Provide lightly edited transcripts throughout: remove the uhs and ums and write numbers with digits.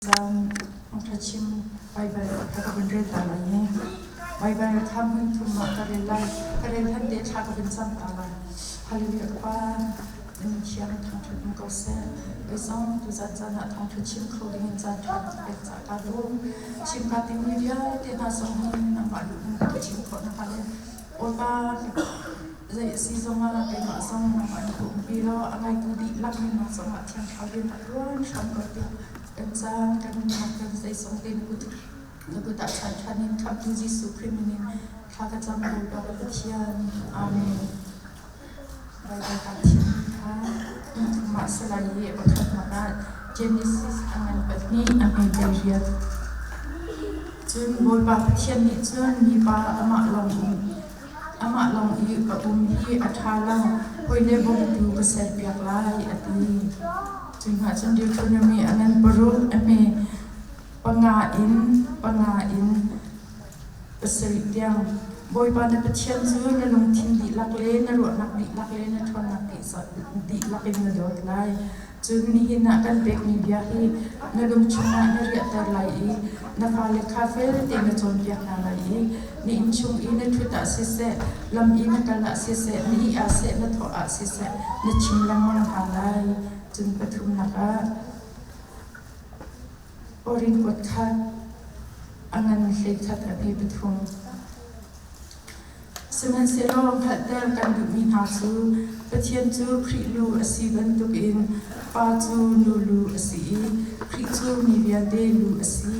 Caan ka chim Baibal ka vun rel ta lai i Baibal kha hmun thum ah ka rel lai. Ka rel hlan te thla ka vun cam ta lai. Hallelujah ka Pa, na min thiang thangṭhat um ko seh. Kei zong tuzan caan ah thawngṭha chim kho dingin caan ṭha ka pek caah kaa lawm. Chim kaa timmi vialte hna zong hi nangmah duh in ka chim khawh nakhnga le Bawipa zei a si zongah keimah zong nangmah na ka umpi law a ngaitu dihlak nunnak zongah Thiang Thlarau rian a ṭuan hram ko tiah kan caan kan nunnak kan zeizong te na kut na kut ah chan ṭhan in Khamhtu Jesuh Khrih min in thla ka cam Bawipa ka Pathian. Amen. Baibal kaa thimmi kha mah salai i pakhatnak ah Genesis a ngan pahnih a hme riat. Cun Bawipa Pathian nih cun mipa amah lawng amah lawng i a um hi a ṭha lo, hawi le bawmtu ka serpiak lai, a ti. Cu hna cun Deuteronomy a ngan paruk a hme panga in panga in pasarih tiang. Bawipa na Pathian cu na lungthin dihlak le na ruahnak dihlak le na ṭhawnnak dihlak in na dawt lai. Cun nihin ah kan pekmi bia hi na lung chungah na riahter lai i na fale kha fel tein na cawnpiak hna lai i na inn chung i na ṭhut ah siseh, lam i na kal ah siseh, na ih ah seh, na thawh ah siseh, na chim lengmang hna lai. Cun pathumnak ah Orin kuat kha a ngan hleikhat a hme pathum. Sihmanhsehlaw hngalhter kan duhmi hna cu Pathian cu Khrih lu a si bantukin Pa cu nu lu a si i Khrih cu mi vialte lu a si.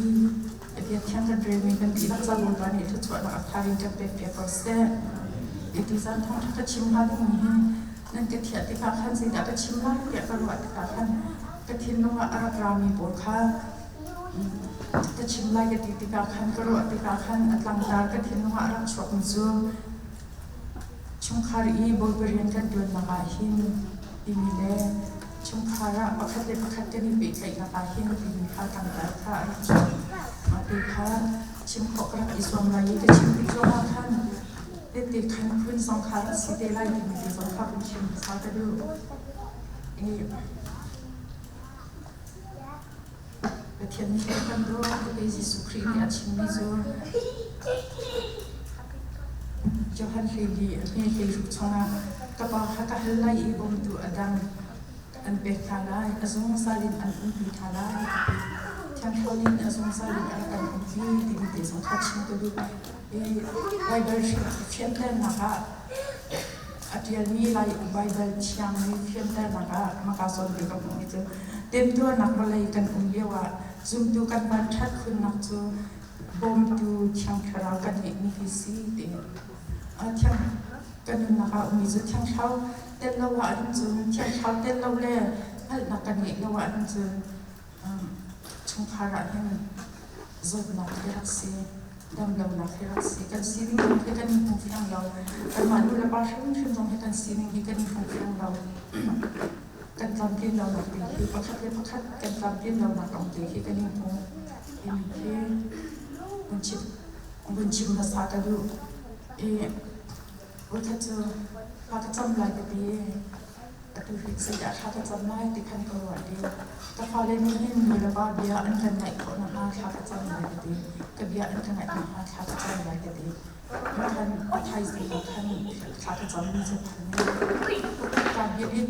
Bia thiang kan relmi kan dihlak ca Bawipa nih thluachuahnak a thar in kan pekpiak ko seh. Hi zan thawngṭha ka chim hnga dingmi hi nan ka thiah tikah khan zeidah ka chim lai tiah ka ruah tikah khan ka thinlung ah a rak rami pawl kha Ka chim lai ka ti tikah khan ka ruah tikah khan a tlangtar ka thinlung ah a rak chuakmi cu chungkhar i Bawipa rian kan ṭuannak ah hin timi le chungkhar ah pakhat le pakhat kan i pehtlaihnak ah hin timi kha tlangtar kha a rak chuak. Mah te kha chim khawh ka rak i zuam lai i ka chim tik zongah khan tette khan phun zong kha rak si te lai timi te zong kha vun chim hmasa ka duh. I Pathian nih a kan dawt tuk i Jesuh Khrih nih a chimmi cu Johan hleili a hme hleiruk chungah ka Pa kha ka hal lai i bawmtu a dang an pek hna lai, a zungzal in an umpi hna lai a ti. Thiang Thlarau in a zungzal in a rak kan umpi timi te zong kha chim ka duh. I Baibal fianternak ah A ṭialmi Lai Baibal thiangmi fianternak ah hmaka zawn te ka hmuhmi cu temtuarnak vawlei kan um lioah zumtu kan vanṭhat khunnak cu bawmtu Thiang Thlarau kan ngeihmi hi si ti. Thiang kan nunnak ah ummi cu Thiang Thlarau tel lo ahhin cun Thiang Thlarau tel lo le hngalhnak kan ngeih lo ahhin cun chungkhar ahhin zawtnak hi rak si. Damlonak hi rak si. Kan sining zong hi kan i hmu fiang lo. Kanmah nu le pa hrimhrim zong hi kan sining hi kan i hmu fiang lo. Kan tlamtlin lonak ding hi pakhat le pakhat kan tlamtlin lonak lawng te hi kan i hmu. Timi khi vun chim, vun chim hmasa ka duh. I voikhat cu pa ka cam lai ka ti. Atu hi zeidah thla ka cam lai ti khan ka ruah i ka fale nih hin nu le pa bia an kan ngaih khawh nakhnga thla ka cam lai ka ti. Ka bia an ka ngaih nakhnga thla ka cam lai ka ti. Khan a thaizing ah khan thla ka cammi cu khan ka bia nih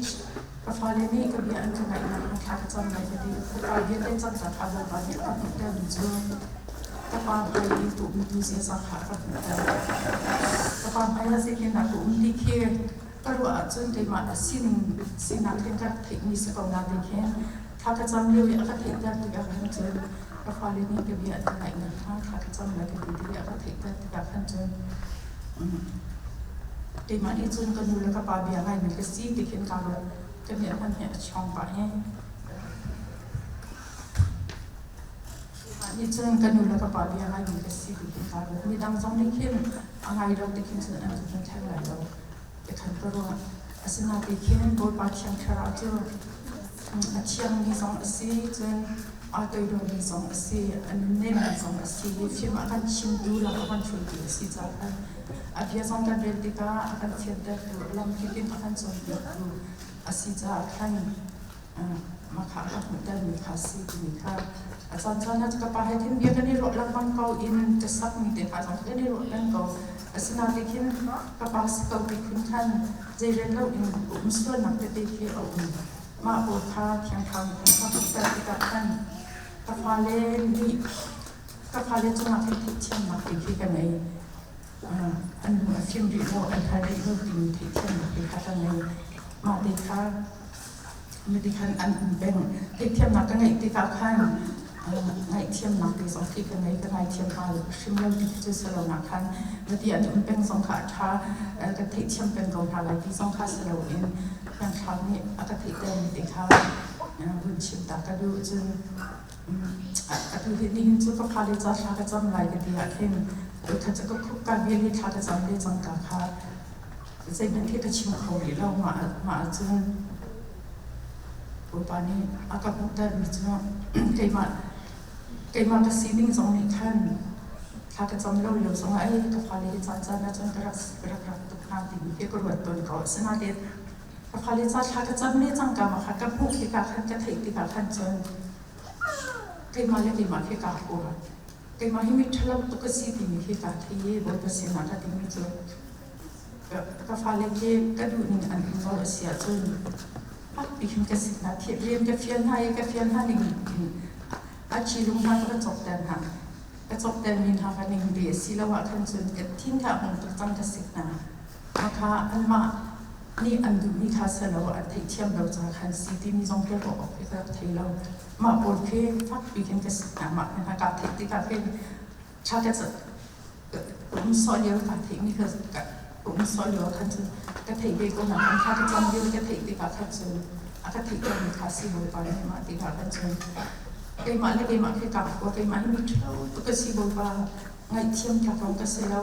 ka fale nih ka bia an ka ngaih nakhnga thla ka cam lai ka ti. Ka bia te cam cang kha Bawipa nih a ka hmuhtermi cu ka pa hmai i tuhmi tu ziaza kha a ka hmuhter. Ka pa hmai ah zeitindah ka um ti khi Ka ruah ahcun keimah sining sinak hin ka rak theihmi si ko nain hin thla ka cam lio i a ka theihter tikah khan cun ka fale nih ka bia an ka ngaih nakhnga thla ka cam lai ka ti tik i a ka theihter tikah khan cun keimah nih cun ka nu le ka pa bia ngaimi ka si ti khin kaa ruat. Ka nih hmanh hi a chawng pah i keimah nih cun ka nu le ka pa bia ngaimi ka si ti khin kaa ruat. Midang zong nih khin a ngai lo ti khin cun an ka hmu theng lai lo. Ti khan ka ruah. Asinain khin Bawipa Thiang Thlarau cu a thiangmi zong a si, cun aa toidormi zong a si, a nunnemmi zong a si i fim a kan chimtu, lam a kan hruaitu a si caah khan a bia zong kan rel tikah a kan fiantertu, lamkip in a kan cawnpiaktu a si caah khan mah kha a ka hmuhtermi kha a si timi kha. A caancaan ah ka pa he khin bia kan i ruah lengmang ko, inn ka sakmi te hna zong kan i ruah peng ko. Asinain khin ka pa si ko ti khun khan zeirel loin um sualnak tete khi a um. Mah pawl kha Thiang Thlarau nih khan ka hmuhter tikah khan ka fale nih ka fale cungah khin theihthiamnak ti khi ka ngei. An lung a fim rih lo, an hngal rih lo timi theihthiamnak ti kha ka ngei. Mah te kha Mitikhan an um peng. Theihthiamnak ka ngeih tikah khan ngaihthiamnak ti zong khi ka ngei, ka ngaithiam hna hrim lo ti khi cu si lo nak khan mati an um peng zong kha a ṭha, ka theihthiam peng ko hna lai ti zong kha si loin Thiang Thlarau nih a ka theihtermi te kha vun chim ta ka duh. Cun atu hi nihin cu ka fale ca thla ka cam lai ka ti ah khin voikhat cu ka khuk ka vel i thla ka cam le cangka kha Zeihmanh khi ka chim kho rih lo. Mah ahcun Bawipa nih a ka hmuhtermi cu keimah ka sining zong nih khan thla ka cam lo lio zongah ei ka fale hi caancaan ahcun ka rak ka rak rak tuk hna timi khi ka ruat tawn ko. Asinain ka fale ca thla ka cam le cangka ma kha ka hmuh tikah khan ka theih tikah khan cun keimah le keimah khi kaa hua. Keimah hi mi ṭhalo tuk ka si timi khi kaa thei i Bawipa sinah ka timi cu Ka fale khi ka duhning an um lo a si ahcun fakpi khin ka sik hna. Rian ka fial hna i ka fial hna ning in a ṭhi lung hna ka va cawkter hna. Ka cawktermi hna kha ning ve a si lo ahkhan cun ka thin kha a hung tuk cang ka sik hna. Khakha anmah nih an duhmi kha si lo, an theihthiam lo ca khan si timi zong khi ruah awk khi ka rak thei lo. Mah pawl khi fakpi khin ka sik hna. Mah hna kaa theih tikah khin ṭha ka um sawh lio ka theihmi kha um sawh lio khan cun ka theih ve ko nain thla ka cam lio ka theih tikah khan cun a ka theihtermi kha si Bawipa nih mah tikah khan cun keimah le keimah khi kaa hua, keimah hi mi ṭhalo tuk ka si. Bawipa, ngaihthiam tlak zong ka si lo,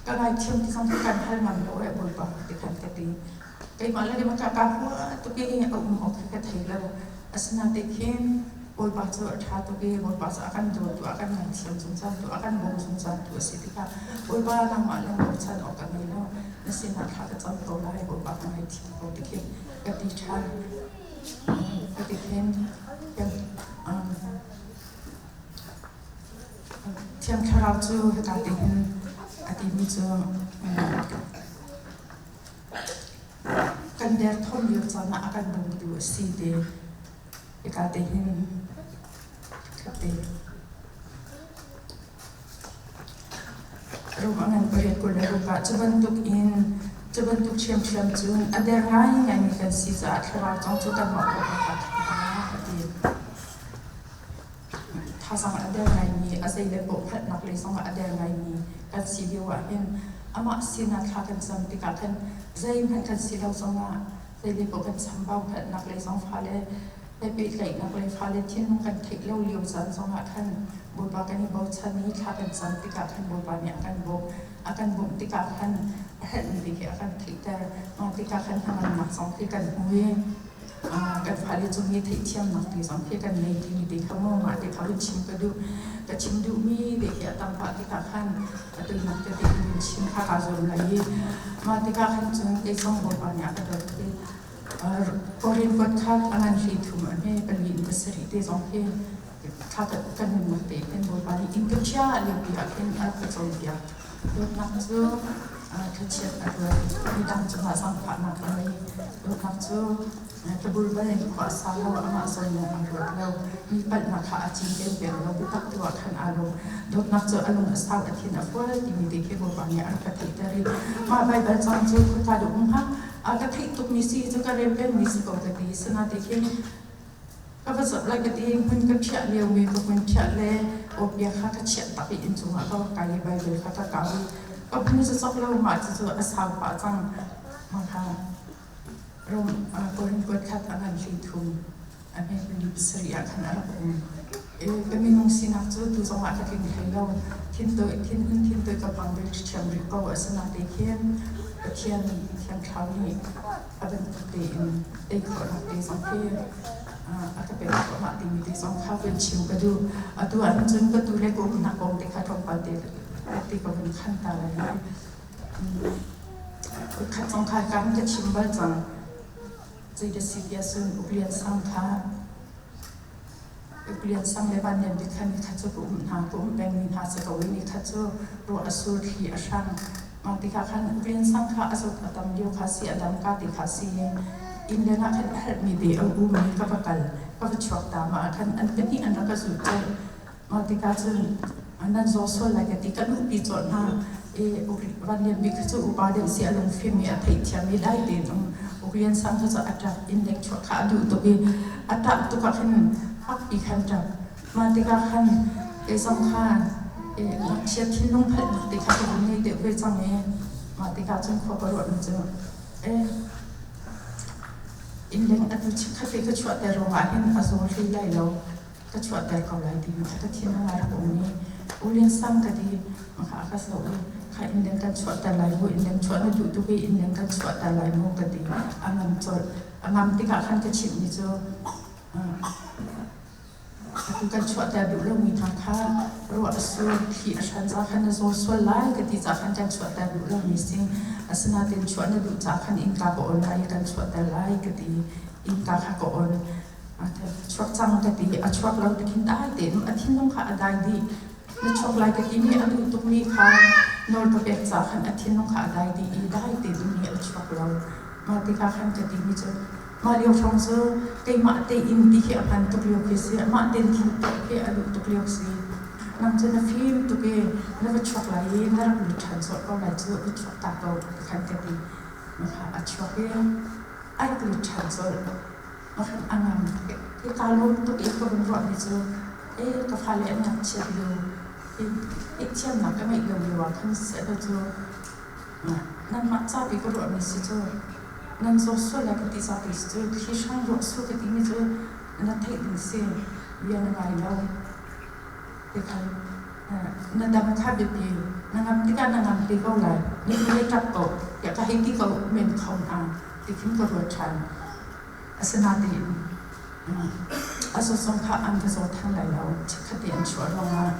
ka ngaithiam ti zong kan hal ngam lo eh Bawipa ti khan ka ti. Keimah le keimah ka kaa hua tuk i a um awk khi ka thei lo. Asinain khin Bawipa cu a ṭha tuk i Bawipa cu a kan dawtu, a kan ngaithiam zungzaltu, a kan bawm zungzaltu a si tikah Bawipa, nangmah le bochan awk ka ngei lo, na sinah thla ka cam ko lai, Bawipa ka ngaithiam ko ti khi ka ti ṭhan. Ka ti khin Thiang Thlarau cu hika te hin a timi cu kan derthawm lio caan ah a kan bawmtu a si ti. Hika te hin khatte rum a ngan 26 ah cu bantuk in cu bantuk ṭhiamṭhiam cun a der ngaingaimi kan si caah thlarau zong cu kanmah kong ah a ti. Thazaang a der ngaimi, a zei le paoh hngalhnak lei zongah a der ngaimi kan si lio ah hin amah sinah thla kan cam tikah khan zeihmanh kan si lo zongah Zeile paoh kan chambau hngalhnak lei zong fale he pehtlaihnak lei fale thinlung kan theih lo lio caan zongah khan Bawipa kan i bochan i thla kan cam tikah khan Bawipa nih a kan bawmh. A kan bawmh tikah khan a herhmi bik hi a kan theihter. Mah tikah khan hnangamnak zong khi kan hmu i kan fale cung i theihthiamnak ti zong khi kan ngei timi te kha maw mah te kha vun chim ka duh. Ka chim duhmi te khi a tam pah tikah khan atu nak tete in chim kha kaa zuam lai i mah tikah khan cun kei zong Bawipa nih a ka dawt i Korin kuat khat a ngan hlei thum a hme pali in pasarih te zong hi thla kan nunnak te hin Bawipa nih inn ka chia liopi ah khin a rak ka cawnpiak. Dawtnak cu thlachiat a ruat, midang cungah zaangfahnak a ngei. Dawtnak cu Tabul bal in khua a sa lo, amah zawn lawng aa ruat lo. Mi palhnak kha aa cinken peng lo, biatak tu ah khan aa lawm. Dawtnak cu a lung a sau, a thin a fual timi te khi Bawipa nih a rak ka theihter i mah Baibal cang cu khuaka duh um hnga. A ka theih tukmi si cu ka rem pengmi si ko ka ti. Sinain khin ka va zoh lai ka ti, hmun ka phiah liomi ka hmun phiah le awpia kha ka chiah tak i inn cungah ka va kai i Baibal kha ka kau i ka hmu cawk lo, mah cucu a sau pah cang. Mah kha Rom Korin kuat khat a ngan hlei thum a hme pali pasarih ah khan a rak um. Ka minung sinak cu tu zongah ka tling hlei lo. Thintawi thinhun thintawi ka hmang ve ṭhiam rih ko. Asinain khin Pathian Thiang Thlarau nih a bantuk tein tei khawhnak te zong khi a ka pek thluahmah timi te zong kha vun chim ka duh. Atu ahhin cun ka tu le ka umnak kong te kha tlawmpal te te ka vun khan ta lai. Khat zong kha kan ka chim bal cang. Zei ka si ti ahcun Uk Lian Sang kha Lian Sang le Van Lian Bik khan nikhat cu ka um hna, ka um pengmi hna si ko i nikhat cu ruah a sur, thli a hrang. Mah tikah khan Lian Sang kha a zawt a tam lio kha si, a dam ka ti kha si i inn leng ah khan a herhmi te a um i ka va kal, ka va chuak ta. Mah ah khan an pahnih an rak ka zulh colh. Mah tikah cun nan zaw sual lai ka ti, ka luhpi colh hna. I Van Lian Bik kha cu upa deuh si, a lungfim i a theihthiam i dai tein um. Uk Lian Sang kha cu a ṭap, inn leng chuah kha a duh tuk i a ṭah tuk ah khin fakpi khan ṭap. Mah tikah khan kei zong kha ngakchia thinlung hngalhnak te kha ka vun ngei deuh ve cang i mah tikah cun khua ka ruahmi cu innleng atu chikkhat te ka chuahter ruangah hin a zaw hlei lai lo, ka chuahter ko lai timi kha ka thinlung ah rak um i U Lian Sang ka ti, maka a ka zoh i kha innleng kan chuahter lai mu, innleng chuah na duh tuk i innleng kan chuahter lai mu ka ti. A ngam colh. A ngam tikah khan ka chimhmi cu atu kan chuahter duh lomi hna kha ruah a sur, thli a hran ca khan na zaw sual lai ka ti ca khan kan chuahter duh lomi si. Asinain chuah na duh ca khan innka ka on lai i kan chuahter lai ka ti. Innka kha ka on. Chuak cang ka ti. A chuak lo ti khin dai tein a thinlung kha a dai dih. Na chuak lai ka timi a duh tukmi kha nawl ka pek ca khan a thinlung kha a dai dih i dai tein mi a chuak lo. Mah tikah khan ka timi cu mah lio hrawng cu keimah tein ti hi a hman tuk lio khi si. Mah tein thil tuah khi a duh tuk lio si. Nang cu na fim tuk i na va chuak lai i na rak lut ṭhan sawh ko lai cu, va chuak ta ko ti khan ka ti. A chuak i a rak lut ṭhan colh. A ngam i kaa lawm tuk i ka vun ruahmi cu ee ka fale an ngakchiat lio i thiamnak ka ngeih lo lio ah khan seh cu nanmah ca ti ka ruahmi si cu nan zaw sual lai ka ti ca ti si cu thli hrang ruah su ka timi cu na theih ding si bia na ngai lo ti khan na dam kha biapi na ngam tikah na ngam te ko lai na nu le ṭap ko tiah ka hei ti ko men kho hna ti khin ka ruat ṭhan. Asinain a zawt kha an va zaw than lai lo. Chikkhat te an chuah ruangah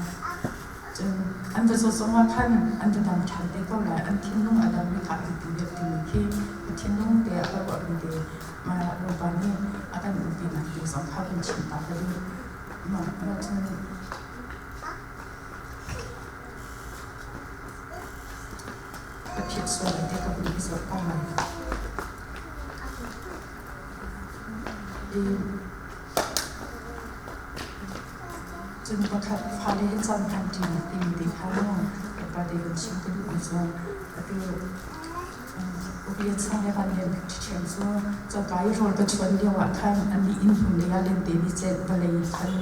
cun an va zawt zongah khan an va dam ṭhan te ko lai. An thinlung a dammi kha a biapi bik timi khi ka thinlung te ah ka ruahmi te mah Bawipa nih a kan umpinak ding zong kha kan chim ta ka duh. Mah cun ka philh sual lai te ka vun i zoh ta lai. Cun pakhat fale he caan hmanṭi timi te kha pa te kan chim ka duhmi cu atu Upiat sang le van lian bik ṭhiṭhiam cu coka i rawl ka chuan lio ah khan annih inn hmun lei ah lente nih celh vawlei khan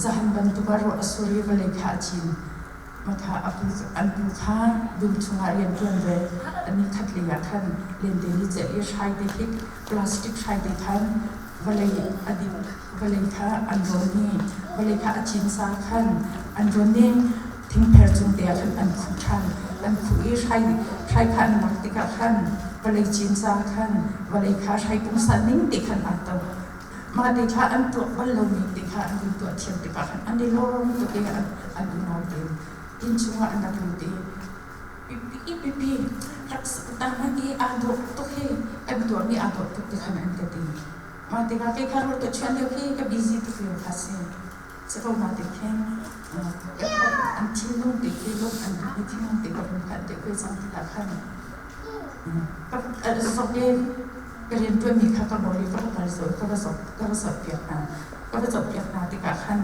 zahan bantuk ah ruah a sur i vawlei kha a cin. Makha an pu kha dum chungah rianṭuan ve. An i khat lei ah khan lente nih celh i hrai te khi plastic hrai te khan vawlei a dip vawlei kha an rawn i vawlei kha a cinsa khan an rawn i thingpher cung te ah khan an khuh ṭhan. An khuh i hrai hrai kha an lak tikah khan vawlei cinsa khan vawlei kha hrai pungsa ning te khan aa to. Mah te kha an tuah bal lomi te kha an vun tuah thiam tikah khan an i lawm tuk i an unau tein inn chungah an rak lut i pipi pipi rak ta hmanh i aa dawh tuk hi kan tuahmi aa dawh tuk ti khan an ka ti. Mah tikah kei kha rawl ka chuan lio khi ka busy tuk lio kha si. Si ko na ti khin an thinlung te khi lung an duhmi thinlung te ka vun hngalh deuh ve cang tikah khan ka zok i ka rianṭuanmi kha ka ngol i ka va kal zau ka va zoh ka va zohpiak hna ka va zohpiak hna tikah khan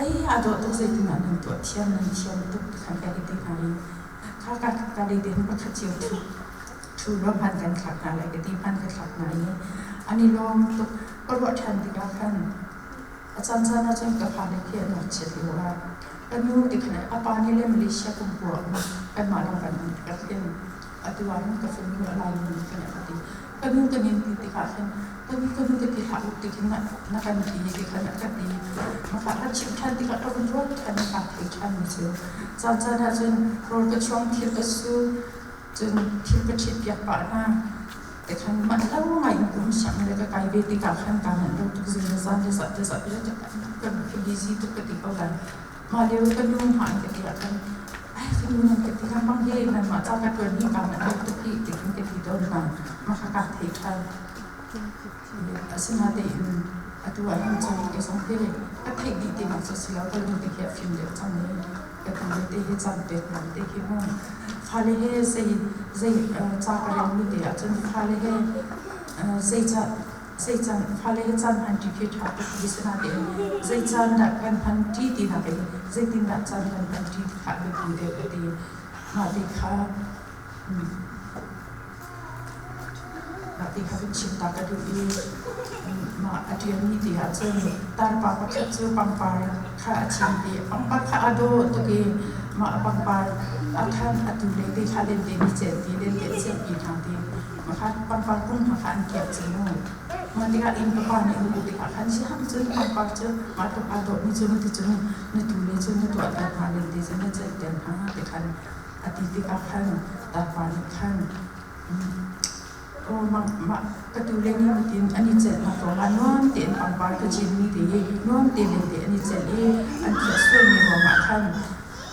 ei aa dawh tuk zeitin ah nan tuah thiam nan thiam tuk ti khan ka hei ti hna i kha ka ka lei te hin pakhat cio ṭhu ṭhu law hman kan thlak hna lai ka ti hman ka thlak hna i an i lawm tuk ka ruah ṭhan tikah khan a caancaan ahcun ka fale khi an rak chiat lio ah ka nu ti khan a pa nih le Malaysia kum kua um kanmah lawng kan um tikah khin atu ah hin ka fanu a lai mi khan a ka ti ka nu ka nin ti tikah khin ka nu ka nu ka ti hlah u ti khin na kan ti ti khan a ka ti maka ka chim ṭhan tikah ka vun ruat ṭhan i kaa thei ṭhan mi cu caancaan ahcun rawl ka chuang thil ka su cun thil ka ṭhit piak pah hna te khan manh lo ngai in kum siang le ka kai ve tikah khan kaa manh lo tuk zing le zan le zah te zah te kan ka busy tuk ka ti ko lai mah lio ka nu hma in ka ti ah khan ai ka nu nan ka ti khan bang he nan mah ca ka ṭuan hi kaa manh lo tuk hi ti khin ka ti tawn hna mah kha kaa thei ṭhan. Asinain atu ah hin cun kei zong hi Ka theih dih tinak cu a si lo, ka lung te khi a fim deuh cang i ka tu le te hi caan pek lam te khi mu. Fale he zei zei ca ka relmi te ahcun fale he zeicah zeicah fale he caan hmanṭi khi ṭha tuk ti si nain zei caan dah kan hmanṭi ti nakin zeitindah caan kan hmanṭi ti kha a biapi deuh ka ti. Mah ti kha mah ti kha vun chim ta ka duh i mah a ṭialmi ti ahcun tarpa pakhat cu pangpar kha a chim i pangpar kha aa dawh tuk i mah pangpar ah khan atu le te kha lente ni celpi lente a celpi hna ti mah pangpar kung hna kha an kiak cu mu. Mah tikah inn ka pa nih a hmuh tikah khan siam cun pangpar cu mah tluk aa dawhmi cu na ti cun na tu le cu na tuahter hna lente cu na celhter hna ti khan a ti tikah khan tarpa nih khan aw mah ka tu le nih nitin an i celhnak ruangah nuam tein pangpar ka cinmi te hi nuam te lente an i celh i an khiah sualmi ruangah khan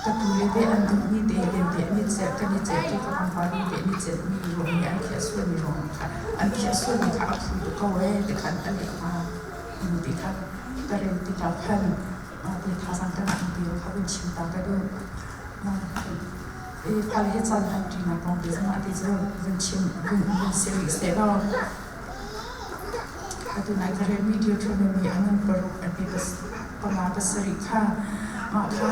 ka tu le te an duhmi te lente an i celh kan i celh ti ka pangpar te an i celhmi ruang i an khiah sualmi ruangah khan an khiah sualmi kha a phu tuk ko ee ti khan a leh hna ti khan ka rel tikah khan ti thazaang ka ngah ti kha vun chim ta ka duh. Phal hi caan hman ṭinak kong te zongah ti cu vun chim vun vun si rih seh law atu nai ka relmi Deuteronomy a ngan paruk a ti panga pasarih kha mah kha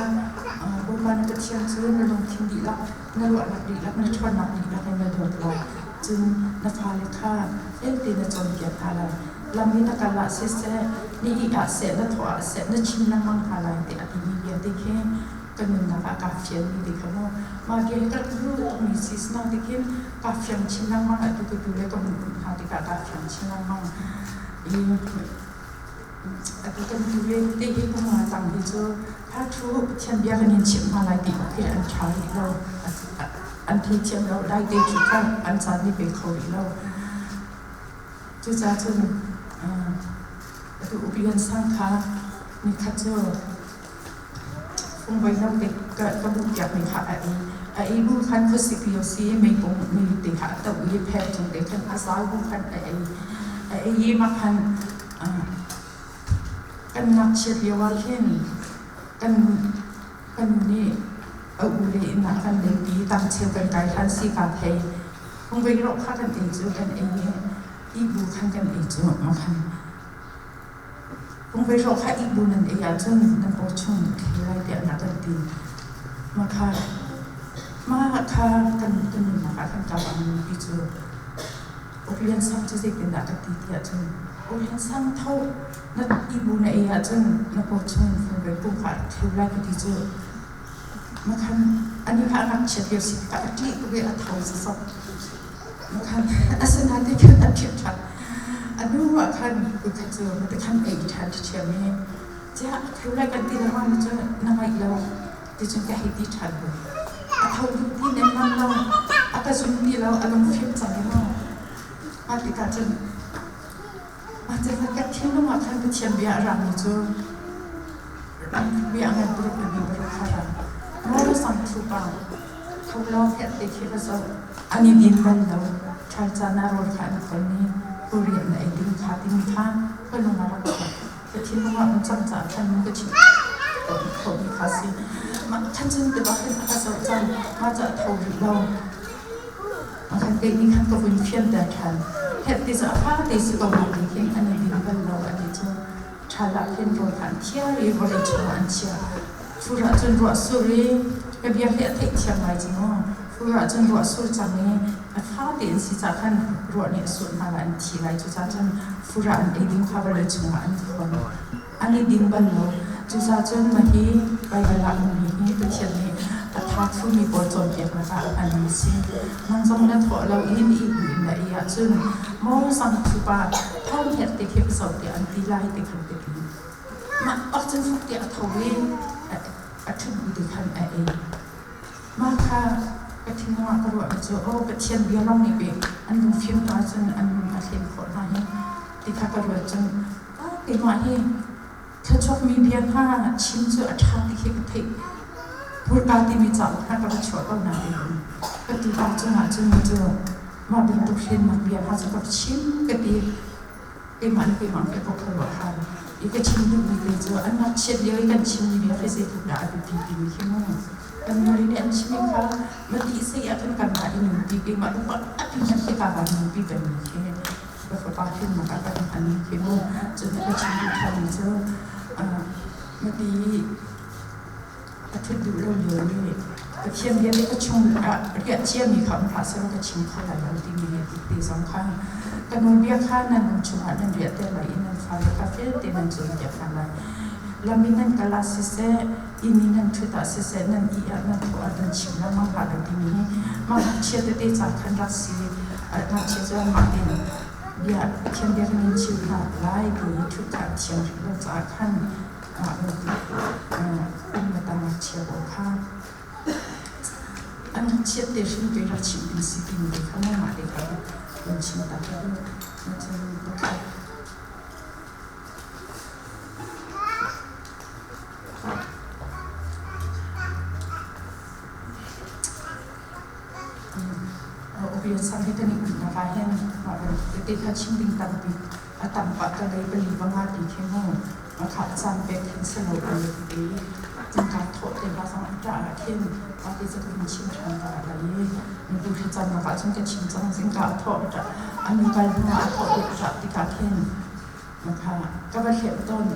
Bawipa na Pathian cu na lungthin dihlak na ruahnak dihlak na ṭhawnnak dihlak in na dawt lai, cun na fale kha fel tein na cawnpiak hna lai, lam i na kal ah siseh, na ih ah seh, na thawh ah seh, na chim lengmang hna lai tiah a timi vialte khi ka nunnak ah kaa fianmi ti kha mu. Mah bia hi ka rak duh tukmi si sinain tikhin kaa fiang chin lengmang, atu ka tu le ka hun um hna tikah kaa fiang chin lengmang. I atu kan tu le te hi kum nga tang hi cu tha thu Pathian bia kan in chimh hna lai ti khi an ṭha rih lo. An theithiam lo, dai te thu kha an caan nih pe kho rih lo. Cucaah cun atu upian sang kha nikhat cu Fungvei lo te ka buhpiakmi kha a ei. A ei bu khan khuasipi a si i meipung mei te kha a toh i pher cung te khan a zau bu khan a ei. A ei i mah khan kan ngakchiat lio ah khin kan kan nu nih a u le inn ah kan lenpi tangcheu kan kai hlan si kaa thei. Fungvei rawh kha kan ei cu kan ei i ihbu khan kan ei cu mah khan Fungvei hrawh kha ihbu nan ei ahcun nan paw chung a thei lai tiah na kan ti. Mah kha mah kha kan kan nunnak ah kan kap ang ti cu Uk Lian Sang cu zeitindah ka ti ti ahcun Uk Lian Sang tho na ihbu na ei ahcun na paw chung fungvei pum kha a theu lai ka ti cu. Mah khan ani kha a ngakchiat lio si tikah a ṭih tuk i a tho sasawk. Khan asinain khan a ṭhiat ṭhan. A hnu ah khan voikhat cu khan ei ṭhan ṭhiam i ciah a tho lai kan ti lengmang cu na ngaih lo ticun ka hei ti ṭhan ko. A tho ding ti nemmam lo, a ka zum ti lo, a lungfim cang i maw. Mah tikah cun mah cu ka thinlung ah khan Pathian bia a rami cu bia a ngan paruk le mi paruk kha ra. Maw sang thu pa tho law hmet te khi va zoh. An i din bal lo. Ṭhal caan ah rawl kha an khon i puri an ei ding kha timi kha ka lung a rak chuak. Ka thinlung ah um cang caah khan ka chim khomi kha si. Mah khan cun ti bak hin a ka zoh cang. Mah cu a tho rih lo. Khan kei nih khan ka vun fianter ṭhan. Het ti cu a fate si ko nain khin an i din bal lo a ti cu. Ṭhal ah khin rawl kha an thiar i vawlei chungah an chiah. Fur ah cun ruah sur i ka bia hi a theihthiam ngai cu mu. Fur ah cun ruah sur cang i a fa tein si cah khan ruah nih a surh hna lai, an thi lai. Cucaah cun fur ah an ei ding kha vawlei chungah an khon. An i din bal lo. Cucaah cun mah hi Baibal ah ummi hi Pathian nih a tha thumi pawl cawnpiaknak ah a hmanmi a si. Nang zong na thawh lo i na ih in na ei ahcun maw sang thupa tho hnek te khi ka zoh tiah an ti lai ti khan ka ti. Mah bak cun fuk tiah a tho i a ṭhut bu te khan a ei. Mah kha ka thinlung ah ka ruahmi cu aw Pathian bia lawng nih pei an lungfim hna ahcun an lung a thlen khawh hna hi ti kha ka ruat cun keimah hi thluachuakmi bia hna chim cu a ṭha ti khi ka theih. Hmurka timi cauk hna ka va chuah ko nain ka tupa cungah cun cu mah bantuk hlennak bia hna cu ka chim ka ti. Keimah le keimah ka khuaruah har. I ka chim duhmi te cu an ngakchiat lio i kan chimmi bia khi zeitluk dah a biapi timi khi mu. Kan nule nih an chimmi kha ma ti sei ah khan kanmah i nunpi keimah lungpang a pi hmanh khi ka van nunpi pengmi khi ka fapa hrinnak ah kan hmanmi khi mu. Cun ka chim duh ṭhanmi cu ma ti a ṭhut duh lo lio i Pathian bia nih ka chung ah riah ciami kha um hlah sehlaw ka chim kho lai lo timi he te zong kha ka nawlbia kha nan lung chungah nan riahter lai i nan fale kha fel tein nan cawnpiak hna lai. Lam in nan kal ah siseh, inn i nan ṭhut ah siseh, nan ih ah nan thawh ah nan chim lengmang hlah lo timi hi mah ngakchia tete ca khan rak si. Ngakchia cu anmah tein bia Pathian bia kan in chim hna lai ti i ṭhut kha an thiam rih lo caah khan mah bantuk um le tang ngakchia pawl kha an ngakchiat te hrim te rak chimh ding si timi te kha mah te kha kan chim ta ka duh. Cun pakhat Rian sang hi kan i umnak ah hin mah bantuk tete kha chim ding tampi a tam pah ka lei pali panga ti khi mu khah caan pek hin si lo ka ti cangka thawh te hna zong a ṭah ah khin mah ti cu ka hun chim ṭhan ta lai i mibu thlacamnak ah cun ka chim cang zingka a thawh a ṭah an kal hnu ah a thawh i a ṭah tikah khin kha ka va hleuh tawn.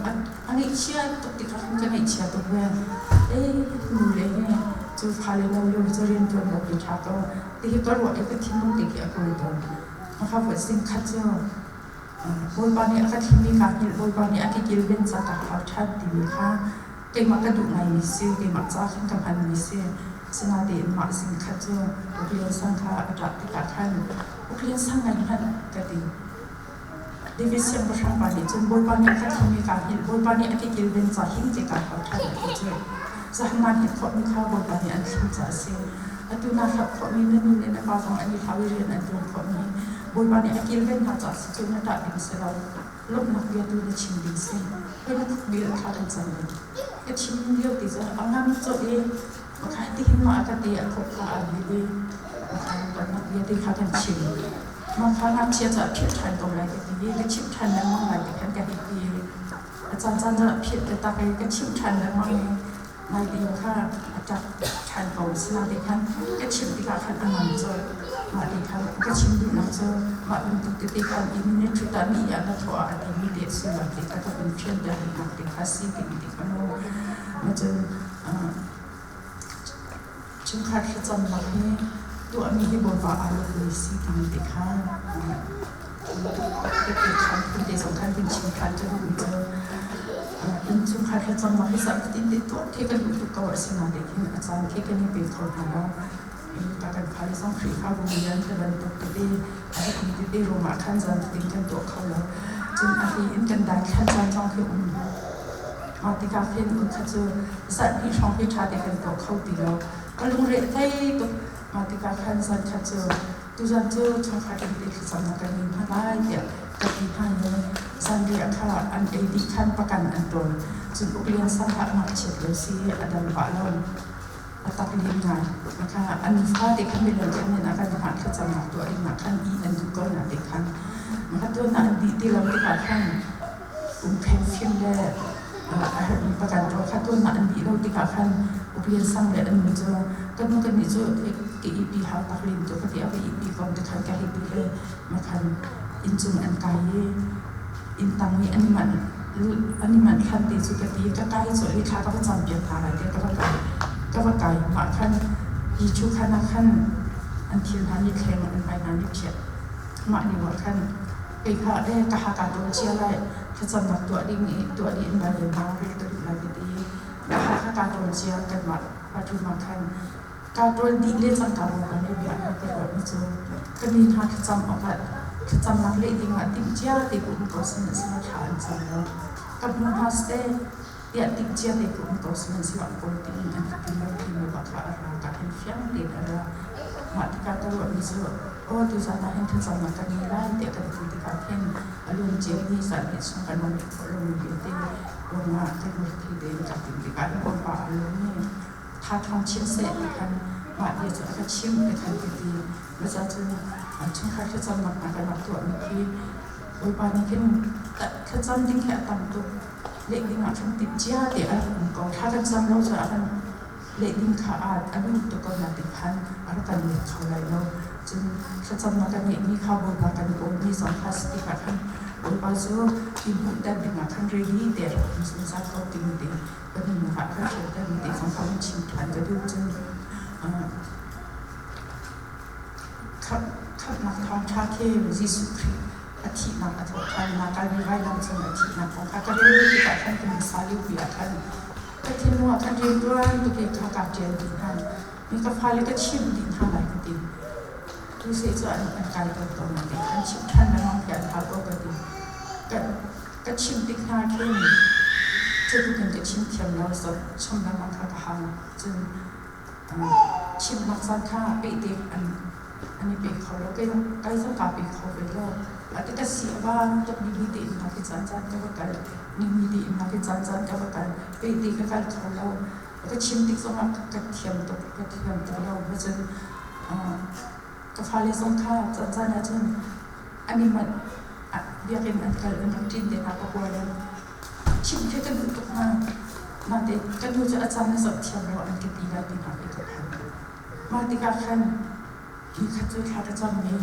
A ngaihchia tuk tikah khan ka ngaihchia tuk ve. Ei nu le he cu fale lo lio cu rian ṭuan lo pi ṭha ko ti hi ka ruah i ka thinlung te khi a kawi tawn. Maka voi sing khat cu Bawipa nih a ka thimmi kaa hngilh, Bawipa nih a ka kilven ca ka hau ṭhan timi kha keimah ka duh ngaimi si, keimah ca khan ka hmanmi si. Asinain mah zing khat cu Uklian sang kha a ṭah tikah khan Uklian sang ngai hmanh ka ti. David siangpahrang pa nih cun Bawipa nih a ka thim i kaa hngilh, Bawipa nih a ka kilven ca him te kaa hlau ṭhan a ti cu. Zahan naa hngilh khawhmi kha Bawipa nih an thim caah a si. Atu naa hlauh khawhmi na nu le na pa zong an i hlau i rian an ṭuan khawhmi Bawipa nih a kilven hna caah si cu na ṭah ding si lo. Lawmhnak bia tu na chim ding si. Hei na thuk bil kha kan cang ding. Ka chim lio ti cu a ngam colh i pakhat tihin mah a ka ti a khop kha aa bil i lawmhnak bia te kha kan chim. Mah kha ngakchia cu a philh ṭhan ko lai ka ti i ka chimh ṭhan lengmang lai ti khan ka hei ti. A caancaan cu a philh taktak i ka chimh ṭhan lengmang i naite kha a ṭap ṭhan ko. Asinain khan ka chimh tikah khan a ngam colh. Mah ti khan ka chim duhnak cu mah bantuk tete khan i minute ṭhut ah ni ah na thawh ah a timi te a sullam te kha ka vun fianter duhnak te kha si timi te kha mu. Cun chungkhar thlacamnak hi tuahmi hi Bawipa aa lawmmi si timi te kha khan te zong khan kan chim ṭhan cu duhmi cu innchungkhar thlacamnak hi zarhfatin te tuah khi kan duh tuk ko asinain hin a caan khi kan i pe kho hna lo. Ta kan fale zong Khrihfabu rian te bantuk tete a herhmi tete ruangah khan zan fatin kan tuah kho lo. Cun a hlei in kan daithlan caan zong khi um. Mah tikah khin kha cu zarhhnih hrawng hi ṭha te kan tuah kho ti lo. Ka lungre thei tuk. Mah tikah khan zan khat cu tuzan cu chungkhar kan te thlacamnak kan ngei hna lai tiah ka ti hna i zanriah kha an ei dih khan pakan an ṭawl. Cun Uklian sang kha a ngakchiat lio si i a dam pah lo. A tak len ngai. Kha an fate khan milem khan in a kan hngah thlacamnak tuah ding ah khan ih an duh ko na te khan. Mah tuan ah an dih ti lo tikah khan umkheng fim le a herhmi pakan ruah kha tuan ah an dih lo tikah khan uplian sang le an nu cu ka nu kan nih cu ka ihpi hau tak len tu ka ti a ka ihpi ko ti khan ka hei ti he ma khan inn cung an kai i inn tang i an i manh an i manh hlan te cu ka ti ka kai cu i thla ka va cam piak hna lai tiah ka va kai ka va kai mah khan hi chu khan ah khan an thil hna nih thleng an hmai hna nih phiah mah lio ah khan kei kha e ka ha ka tawn cia lai thlacamnak tuah ding i tuah dih in lai le hna rel ka duh lai ka ti ka ha kha ka tawn cia kanmah bathroom ah khan ka tawl dih le cangka lawng kan i bia ka ruahmi cu ka mi hna thlacam awkah thlacamnak leh ding ah timh cia te ku um ko sihmanhsehlaw thla an cam lo ka hmu hna seh tiah timh cia te ku um ko sihmanhsehlaw kawl tiin an ka ti lo timi bak kha a ra ka hin fiang tein a ra. Mah tikah ka ruahmi cu aw tuzan ah hin thlacamnak kan ngei lai tiah kan ti tikah khin a luan ciami zan hnih chung kan rak i khawh lomi vialte ruangah kan lungthli tein ka timh tikah hin Bawipa aa lawm i tha ṭhawng chin seh ti khan mah bia cu a ka chimh ti khan ka ti. Cucaah cun chungkhar thlacamnak hna kan rak tuahmi khi Bawipa nih khin thlacam ding hi a tam tuk. Leh ding ah khan timh cia te a rak um ko. Thla kan cam lo cun a kan leh ding kha a duh tuk ko nain khan a rak kan let kho lai lo. Cun thlacamnak kan ngeihmi kha Bawipa kan kawlmi zong kha si tikah khan Bawipa cu i hmuhter dingah khan ready te a rak um zungzal ko timi te kan nunnak ah kan hrialtermi te zong kha hun chim ṭhan ka duh. Cun khamhnak thawngṭha khi Jesuh Khrih a thihnak a thawhṭhannak Kalvary vailam cung a thihnak kong kha ka rel tikah khan ka hmasa liopi ah khan ka thinlung ah khan rianṭuan tuk i kha kaa ṭial dih hna. Mi ka fale ka chimh dih hna lai ka ti. Tu seh cu an kai tawn ko nain an chimh ṭhan lengmang khi an hau ko ka ti. Ka chimh tik hna khin cutluk in ka chim thiam lo, chom lengmang kha ka hau. Cun chimhnak caan kha pehte an i pe kho lo. Kei zong kaa pe kho ve lo. Ati ka si a vang tuk nini tein na ki caan caan ka va kal. Nini tein na ki caan caan ka va kal. Pehte ka kal kho lo. Ka chim tik zongah ka thiam tuk ka thiam tuk lo. Cun ka fale zong kha caan caan ahcun an i manh. Biakinn an kal an rak ṭin te hna ka hawi an chimh khi ka duh tuk hna. Natein ka nu cu a caan na zoh thiam lo an ka ti lai ti hna khi ka phan. Mah tikah khan nikhat cu thla ka cam i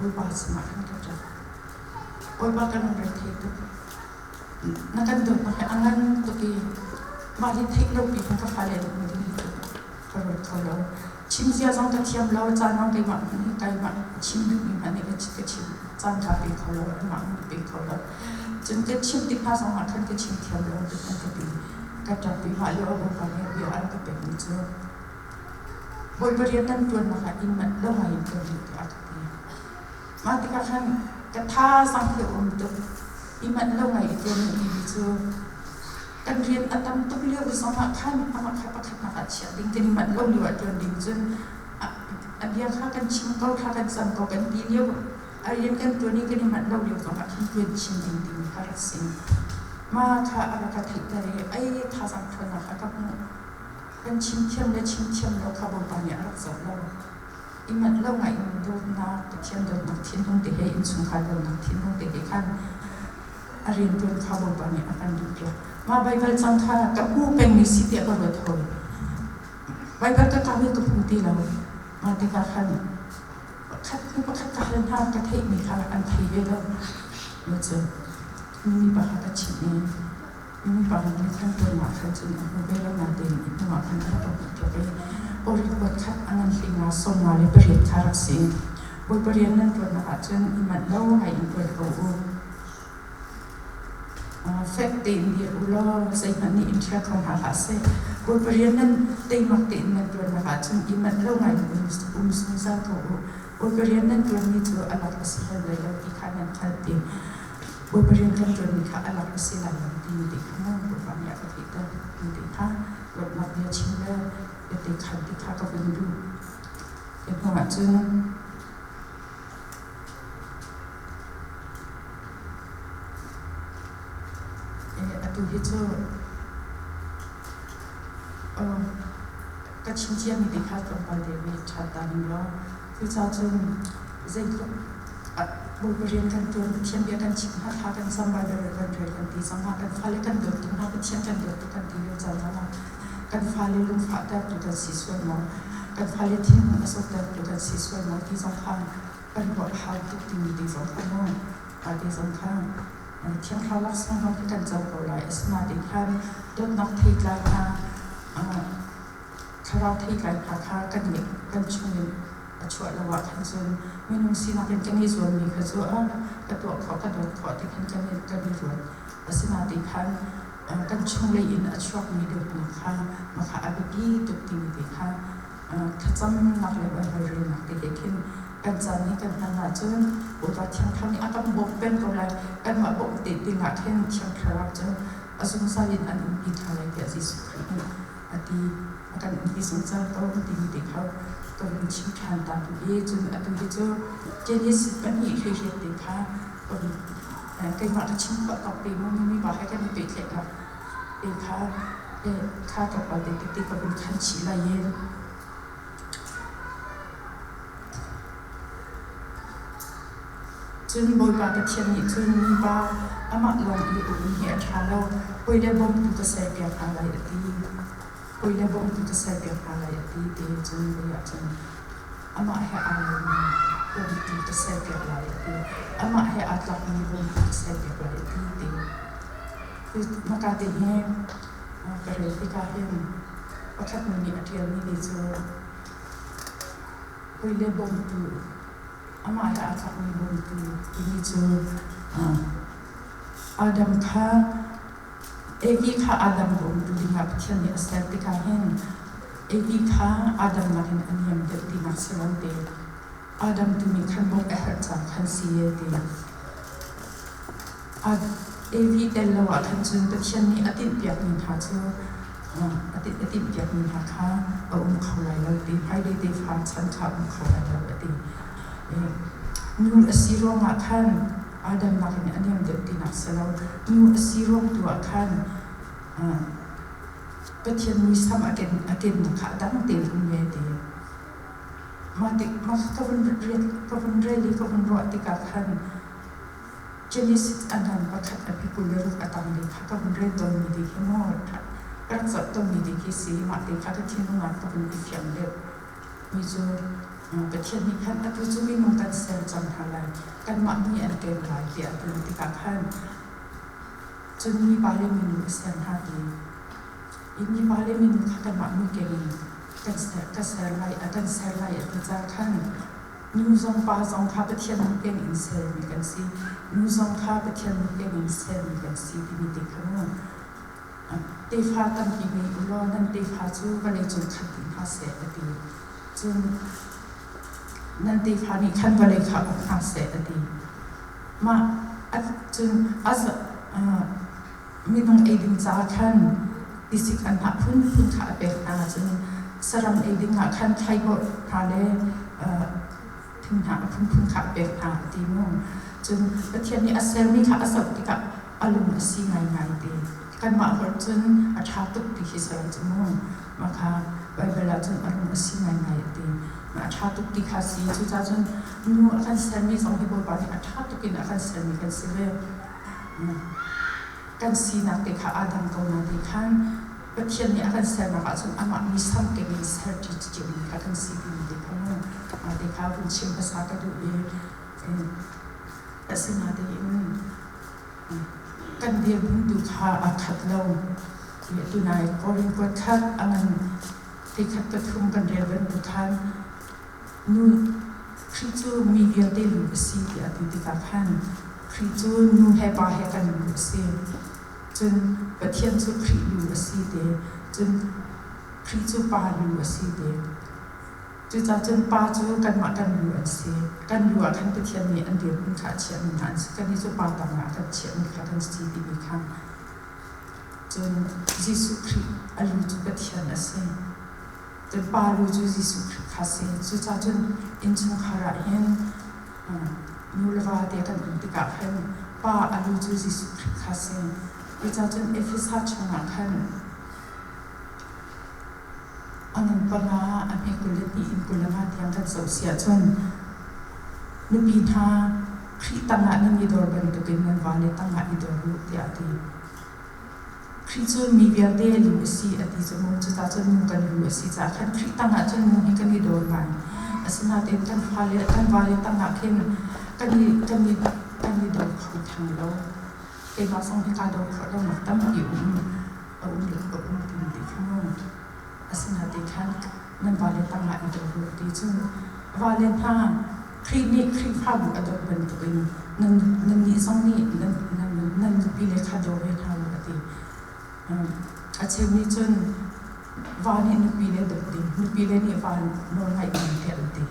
Bawipa sinah khan ka ṭap. Bawipa ka lungre thei tuk. Na kan dawtnak hi a ngan tuk i mah hi theih lo pi khan ka fale an um ding hi ka ruat kho lo. Chim zia zong ka thiam lo, caan zong keimah nih keimah chim duhmi hmanh nih ka chim caan ka pe kho lo, anmah nih pe kho lo. Cun ka chim tik hna zong ah khan ka chim thiam lo tuk an ka ti. Ka ṭap i mah lio ah Bawipa nih bia a ka pekmi cu Bawipa rian nan ṭuannak ah inn manh lo ngai in kan duh tiah a ka ti. Mah tikah khan ka thazaang khi a um tuk. I manh lo ngai i ṭuan na timi cu kan rian a tam tuk lio zongah khan amah kha pakhatnak ah chiah ding kan i manh lo lio ah ṭuan ding cun a bia kha kan chim ko thla kan cam ko kan ti lio a rian kan ṭuan i kan i manh lo lio zongah khin ṭuan chin ding timi kha rak si. Mah kha a rak ka theihter i ai thazaang ṭhawnnak a ka hmuh. Kan chim thiam le chim thiam lo kha Bawipa nih a rak zoh lo. I manh lo ngai in dawtnak, Pathian dawtnak thinlung te he innchungkhar dawtnak thinlung te he khan a rianṭuan kha Bawipa nih a kan duhpiak. Mah Baibal cang kha ka hmu pengmi si tiah ka ruat hawi. Baibal ka kau i ka hmu ti lo. Mah tikah khan pakhat hnu pakhat ka hal hna, ka theihmi kha an thei ve lo. Cu mi pa kha ka chimh i mi pa nih khan tuanah khan cun a hmu ve lo nain i hnuah khan a rak ka hmuhpiak i Korin kuat khat a ngan hlinga 58 kha rak si. Bawipa rian nan ṭuannak ahcun i manh lo ngai in ṭuan ko u. Fek tein dir u law zeihmanh nih in ṭhial kho hna hlah seh. Bawipa rian nan teimak tein nan ṭuannak ahcun i manh lo ngai in um zungzal ko u. Bawipa rian nan ṭuanmi cu a lak a si bal lai lo ti kha nan hngalh ti. Bawipa rian kan ṭuanmi kha a lak a si lai lo timi te kha maw Bawipa nih a ka theihter ti te kha lawmhnak bia chim le biate khan ti kha ka vun duh. Hi hnuah cun atu hi cu ka chim ciami te kha tlawmpal te nih ṭhat ta ning law cucaah cun zeitluk Bawipa rian kan ṭuan, Pathian bia kan chim hna, thla kan cam, Baibal kan rel kan ti zongah kan fale kan dawt tuk hna, Pathian kan dawt tuk kan ti lio caan zongah kan fale lungfahtertu kan si sual maw? Kan fale thinhung a sawhtertu kan si sual maw ti zong kha kan ruah a hau tuk timi te zong kha maw te zong kha Thiang Thlarau laksawng zong khi kan co ko lai. Asinain khan dawtnak theitlai hna, thlarau theitlai hna kha kan nih kan chungin a chuah lo ah khan cun minung sinak in kan i zuammi kha cu a ka tuah khawh, ka dawt khawh ti khan kan i ruat. Asinain khan kan chunglei in a chuakmi dawtnak kha mah kha a biapi tuk timi te kha thlacamnak le Baibal relnak te he khin kan caan hi kan hman ahcun Bawipa Thiang Thlarau nih a kan bawmh peng ko lai. Kanmah bawmh te dingah khin Thiang Thlarau cu a zungzal in an umpi hna lai tiah Jesuh Khrih nih a ti. A kan umpi zungzal ko timi te kha ka vun chim ṭhan ta duh i cun atu hi cu Genesis pahnih hleiriat te kha ka vun keimah ka chim khawh tawk te mu mi pa he kan i pehtlaihnak te kha kha tlawmpal te tete ka vun khan chih lai i Cun Bawipa Pathian nih cun mipa amah lawng i a um hi a ṭha lo, hawi le bawmtu ka serpiak hna lai a ti. Hawi le bawmtu ka serpiak hna lai a ti ti cun lei ah cun amah he aa lomi bawmtu ka serpiak lai a ti. Amah he aa tlakmi bawmtu ka serpiak lai a ti ti. Maka te hi ka rel tikah hin pakhat nu nih a ṭialmi te cu hawi le bawmtu amah he aa tlakmi bawmtu timi cu Adam kha Evi kha Adam bawmtu dingah Pathian nih a ser tikah hin Evi kha Adam nakin a niam deuh tinak si lo te. Adam tu nih khan bawmh a herh caah khan si a ti. Evi tel lo ah khan cun Pathian nih a tinhpiakmi hna cu a tinhpiakmi hna kha a um kho lai lo ti. Hmailei tefa chan kha a um kho lai lo a ti. Nu a si ruangah khan Adam nakin a niam deuh tinak si lo. Nu a si ruang tu ah khan Pathian muisam a kennak kha a dang tein um ve ti. Mah tik mah ka vun ka vun rel i ka vun ruah tikah khan Genesis a ngan pakhat a 26 a tanglei kha ka vun rel tawnmi te khi maw ka rak zoh tawnmi te khi si. Mah te kha ka thinlung ah ka vun i fiang deuh mi cu Pathian nih khan atu cu minung kan ser cang hna lai, kanmah nih an ken lai tiah a ti tikah khan cun mipa le minu a ser hna ti. I mipa le minu kha kanmah muikeng in kan ser, ka ser lai, a kan ser lai a ti caah khan nu zong pa zong kha Pathian muikeng in sermi kan si. Nu zong kha Pathian muikeng in sermi kan si timi te kha mu. Tefa tampi ngei u law nan tefa cu vawleicung khat dih hna seh a ti. Cun nan tefa nih khan vawlei kha uk hna seh a ti. Mah cun minung ei ding caah khan tisik anhnah phunphun kha a pek hna. Cun saram ei ding ah khan thlaiborh hna le thinghnah a phunphun kha a pek hna a ti mu. Cun Pathian nih a sermi kha a zoh tikah a lung a si ngaingai te. Kanmah holh cun a ṭha tuk ti khi si lo cu mu. Mah kha Baibal ah cun a lung a si ngaingai a ti. A ṭha tuk ti kha si. Cucaah cun nu a kan sermi zong hi Bawipa nih a ṭha tuk in a kan sermi kan si ve. Kan sinak te kha aa dang ko na ti khan Pathian nih a kan sernak ahcun amah muisam keng in ser ṭi ciomi kha kan si timi te kha mu. Mah te kha vun chim hmasa ka duh i asinain kan dirhmun tu kha aa khat lo. Tunai Korin kuat khat a ngan theikhat pathum kan rel bantuk khan nu Khrih cu mi vialte lu a si tiah a ti tikah khan Khrih cu nu he pa he kan lu a si. Cun Pathian cu Khrih lu a si te. Cun Khrih cu pa lu a si te. Cucaah cun pa cu kanmah kan lu an si. Kan lu ah khan Pathian nih an dirhmun kha a chiahmi hna an si. Kannih cu pa tangah a kan chiahmi kha kan si timi kha. Cun Jesuh Khrih a lu cu Pathian a si. Cun pa lu cu Jesuh Khrih kha a si. Cucaah cun innchungkhar ah hin nu le va te kan um tikah khan pa a lu cu Jesuh Khrih kha a si. Cucaah cun Efesa chungah khan A ngan panga a hme 22 in 25 tiang kan zoh si ahcun nupi hna Khrih tangah nan i dor bantukin nan vale tangah i dor u tiah a ti. Khrih cu mi vialte lu a si a ti cu mu. Cucaah cun nu kan lu a si caah khan Khrih tangah cun nu hi kan i dor ngai. Asinain kan fale kan vale tangah khin kan i kan i kan i dor kho theng lo. Keimah zong hi kaa dor khawh lonak tampi um. A um a um ti ti kha mu. Asinain khan nan vale tangah i dor u ti cun vale hna Khrih nih Khrihfabu a dawt bantukin nan nannih zong nih nan nan nan nupile kha daw ve hna u a ti. A cheu nih cun va nih nupile dawt ding, nupile nih va nawl ngaih ding tiah an ti.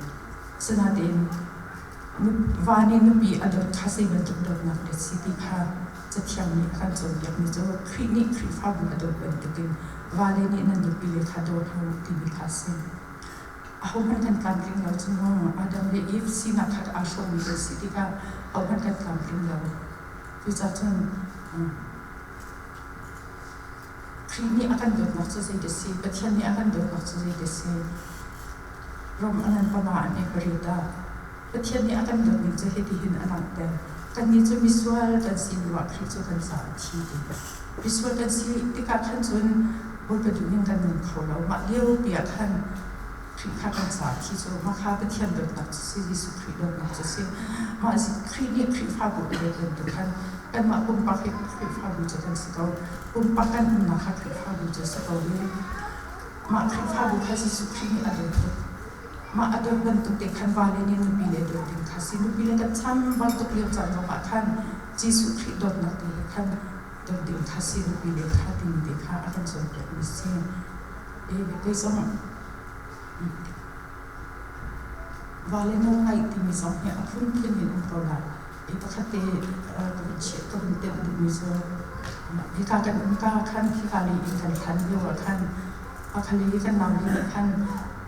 Asinain va nih nupi a dawt kha zei bantuk dawtnak dah si ti kha Cathiang nih a kan cawnpiakmi cu Khrih nih Khrihfabu a dawt bantukin vale nih nan nupile kha daw hna u timi kha a si. Ahohmanh kan tlamtling lo cu mu. Adam le Eve sinak kha aa hrawmmi kan si tikah ahohmanh kan tlamtling lo. Cucaah cun Khrih nih a kan dawtnak cu zeidah a si? Pathian nih a kan dawtnak cu zeidah a si? Rom a ngan panga an i pariat ah. Pathian nih a kan dawt ning cu hitihin a langhter. Kannih cu misual kan si lioah Khrih cu kan caah a thi ti. Misual kan si tikah khan cun Bawipa duhning kan nung kho lo. Mah liopi ah khan Khrih kha kan caah thi cu mah kha Pathian dawtnak cu si, Jesuh Khrih dawtnak cu si. Mah Khrih nih Khrihfabu a dawt bantuk khan kanmah pumpak hi Khrihfabu cu kan si ko. Pumpak kan umnak kha Khrihfabu cu si ko i mah Khrihfabu kha Jesuh Khrih nih a dawt tuk. Mah a dawt bantuk te khan vale nih nupile dawt ding kha si. Nupile kan cham bantuk lio caan zongah khan Jesuh Khrih dawtnak te he khan dawt ding kha si nupile kha timi te kha a kan cawnpiakmi si. Kei zong vale nawlngaih timi zong hi a phunphun in um ko lai. Pakhat te ka vun chiah ka vun telh duhmi cu hika kan um ka khan hika lei in kan hlan lio ah khan pakhalei kan nau le nih khan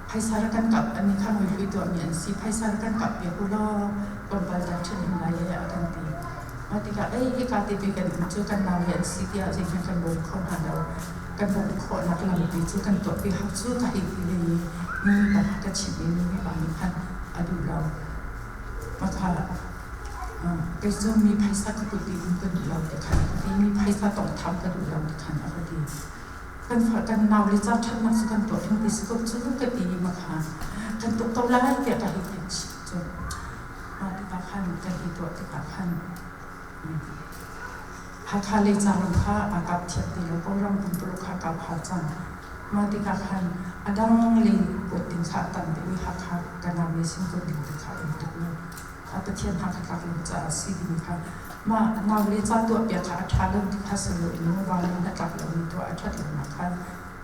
phaisa rak kan kap an nih kha muihlui tuahmi an si phaisa rak kan kap piak u law tlawmpal kan ṭhen hin lai e a kan ti. Mah tikah ei hika te pe kan um cu kan nau le an si tiah zeihmanh kan bawm kho hna lo. Kan bawmh khawhnak lampi cu kan tuahpi hau cu ka hei ti ve i mi pa ka chimh i mi pa nih khan a duh lo. Mah kei cu mi phaisa ka put dih ka duh lo ti khan a ka ti. Mi phaisa tawnghtham ka duh lo ti khan a ka ti. Kan fa kan nau le ca ṭhatnak cu kan tuah ding ti si ko cu ka ti i mah kha kan tuk ko lai tiah ka hei ti chih cu. Mah tikah khan ka hei tuah tikah khan Hakha lei caram kha aa kap thiam ti lo, Kawlram pumpuluk kha a kap hau cang. Mah tikah khan a dang lei kuat ding kha a tam deuh i Hakha kanam lei sin kuat ding ti kha a um tuk lo. Pathian hna kha tlak lo caah a si timi kha mah nau le ca tuahpiak kha a ṭha lo ti kha si loin vale hnatlak lomi tuah a ṭhat lonak kha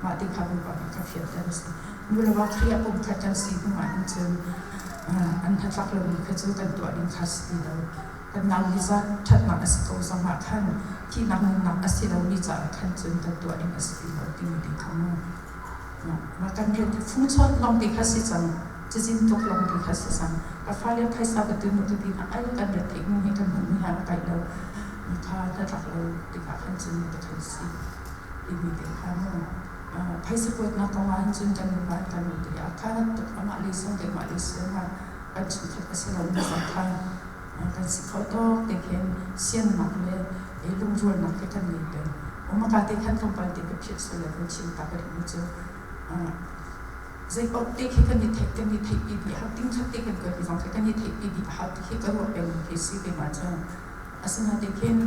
mah ti kha Bawipa nih ka fianter a si. Nu le va Khrih ah pumkhat kan si hnu ah hin cun an hnatlak lomi kha cu kan tuah ding kha si ti lo. Kan nau hi zat ṭhatnak a si ko zongah khan thihnak nunnak a si lomi caah khan cun kan tuah ding a si ti lo timi ti kha mu. Mah kan rian hi fungchawt lawng ti kha si cang. Cazin tuk lawng ti kha si cang. Ka fale phaisa ka tunu ka ti hna ai kan rat theih mu hi kan hmuh mi ha a kai lo. Kha hnatlak lo tikah khan cun ka khan si timi te kha mu. Phaisa kuatnak kong ah hin cun kan nupa in kan um ti ah kha tuk amah lei song keimah lei song ah kan chungkhat a si lo mi zong kha kan si kho tawk te khin siannak le lungrualnak he kan ngei peng. Umaka te khan tlawmpal te ka philh sual le kan chim ta ka duhmi cu zei paoh te khi kan i theihpi dih hau ting khat te kan kuat zong khi kan i theihpi dih hau ti khi ka ruah peng khi si keimah cu. Asinain khin